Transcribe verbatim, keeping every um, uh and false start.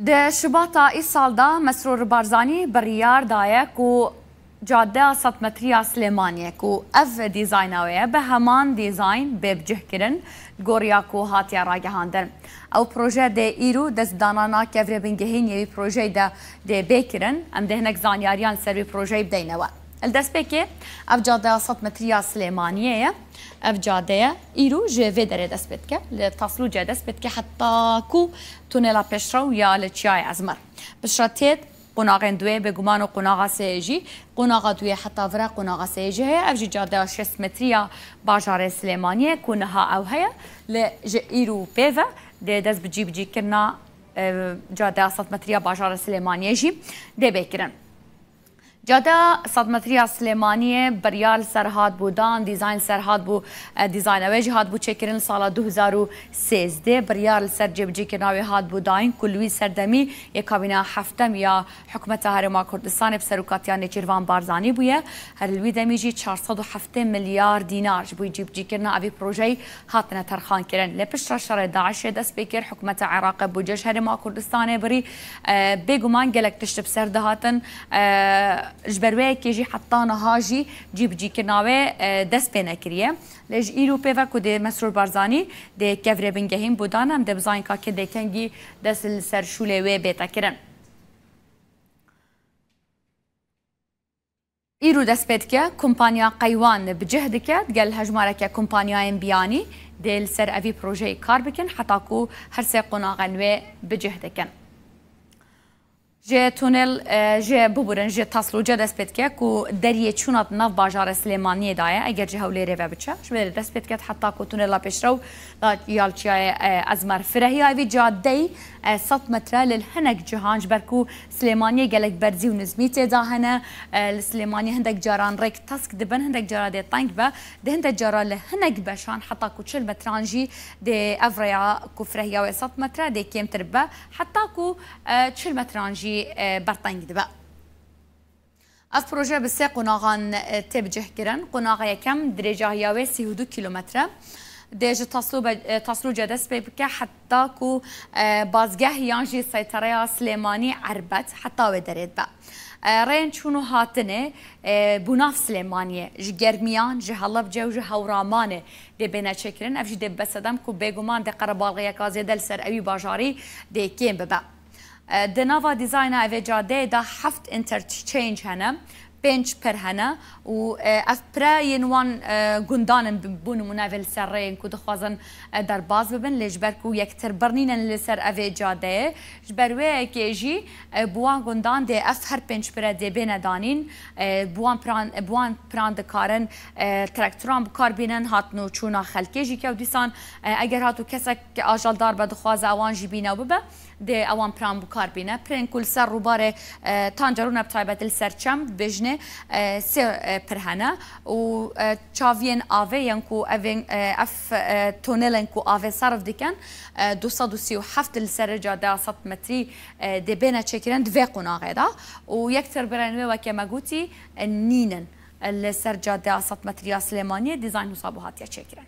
Di Şibata îsal de Mesrûr Barzanî biryar daye ku cadeya sed metrî ya Silêmaniyê ku ev dîzayna wê ye, bi heman dîzayn bê bicihkirin, li gor ya ku hatiye ragihandin. Ew proje dê îro destdanana kevirê bingehîn yê wî projeyê de dê bê kirin. Em dê hinek zanyariyan li ser wî projeyê bideyne we. Li destpêkê ev cadeya sed metrî ya Silêmaniyê ye. Ev cadeye îro ji vê derê dest pê dike. Li Taslûcê dest pê dike heta ku tunela pêşrew ya li Çiyayê Ezmer. Piştre têt qonaxên duê bêguman û qonaxa sê jî, qonaxa duê heta vira qonaxa sê jî heye. Ev jî cadeya şêst metrî ya bajarê Silêmaniyê ku niha ew heye. Lê ji îro pê ve dê dest bi cîbicîkirina, e, cadeya sed metrî ya bajarê Silêmaniyê jî dê bê kirin. Cadeya sed metrî ya Silêmaniyê biryar li ser hat bû dan, dîzayn li ser hat bû, e, dîzayna wê jî hat bû çêkirin li sala du hezar û sêzdeh. Biryar li ser cêbicîkirina wê hat bû dayîn ku li wî serdemî yê kabîna heftem ya Hikûmeta Herêma Kurdistanê bi serokatiya Nêçîrvan Barzanî bûye. Her li wî demî jî çar sed û heftê milyar dînar ji bo cîbicîkirina evî projeyî hatine terxankirin. Lê piştre şerê DAIŞê dest pê kir, hikûmeta Iraqê budce ji Herêma Kurdistanê birî. E, bêguman gelek tişt bi ser dihatin. E, ji ber wê yekê jî heta niha jî cîbicîkirina wê, e, dest pê nekiriye. Lê ji îro pê ve ku dê Mesrûr Barzanî dê kevirê bingehîn bû dan, em dê bizanîn ka kê dê kengî dest li ser şûlê wê bête kirin. Îro dest pê dike, kompanya Qeywan bi cih dike, digel hejmareke kompaniyayên biyanî dê li ser evî projeyê kar bikin, heta ku her sê qonaxên wê bi cih dikin. Ji tunel, e, ji, biburin, ji Taslûcê dest pê dike ku deriyê çûna di nav bajarê Silêmaniyê de ye, eger ji Hewlêrê ve biçe, ji vê dest pê dike heta ku tunela pêşrew ya li Çiyayê, e, Ezmer. Firehiya vî cadeyî, e, sed metre li hinek cihan, ji ber ku Silêmaniyê gelek berzî û nizmî tê de hene. E, li Silêmaniyê hindek caran rêk tesk dibin, hindek cara dê teng be. Di hindek cara li hinek beşan heta ku çil metran jî dê ev rêya ku firehiya wê sed metre dê kêmtir be, heta ku, e, çil metran jî, e, berteng dibe. Ev proje bi sê qonaxan, e, tê bicihkirin. Qonaxa yekem dirêjahiya wê sî û du kîlometre. Dê ji Taslûbe-, e, Taslûcê dest pê bike heta ku, e, bazgeh yan jî seytereya Silêmanî Erbet heta wê derê dibe. E, rêyên çûn û hatinê, e, bo nav Silêmaniyê, ji Germiyan, ji Helebce û ji Hewramanê dê bêne çêkirin. Ev jî dê bibe sedem ku bêguman dê qerebalxiyeka zêde li ser ewî bajarî dê kêm bibe. E, di nava dîzayna evê cadeyê de heft interchange hene, pênc pir hene û, e, ev pire yên wan, e, gundan in, bi, bo nimûne evê li ser rê yên ku dixwazin, e, derbas bibin, lê ji ber ku yektir bir nînin li ser evê cadeyê, ji ber wê yekê jî, e, bi wan gundan dê ev her pênc pire dê bêne danîn, e, bi wan piran, bi wan piran dikarin, e, traktoran bi kar bînin, hatin û çûna xelkê jî kew dîsan, e, eger hat û kesek ajaldar be dixwaze ewan jî bîne û bibe, dê ewan piran bi kar bîne. Pirên ku li ser rûbarê, e, Tancerûne bi taybet li ser çem dibêjinê, e, sê, e, pir hene û, e, çaviyên avê yên ku evên, e, ev, e, tunelên ku avê serf dikin, e, du sed û sî û heft li ser cadeya sed metrî, e, dê bêne çêkirin di vê qonaxê de û yektir birên wê weke me gotî, e, nînin. Li ser cadeya sed metrî ya Silêmaniyê dîzayn wisa bû hatiye çêkirin.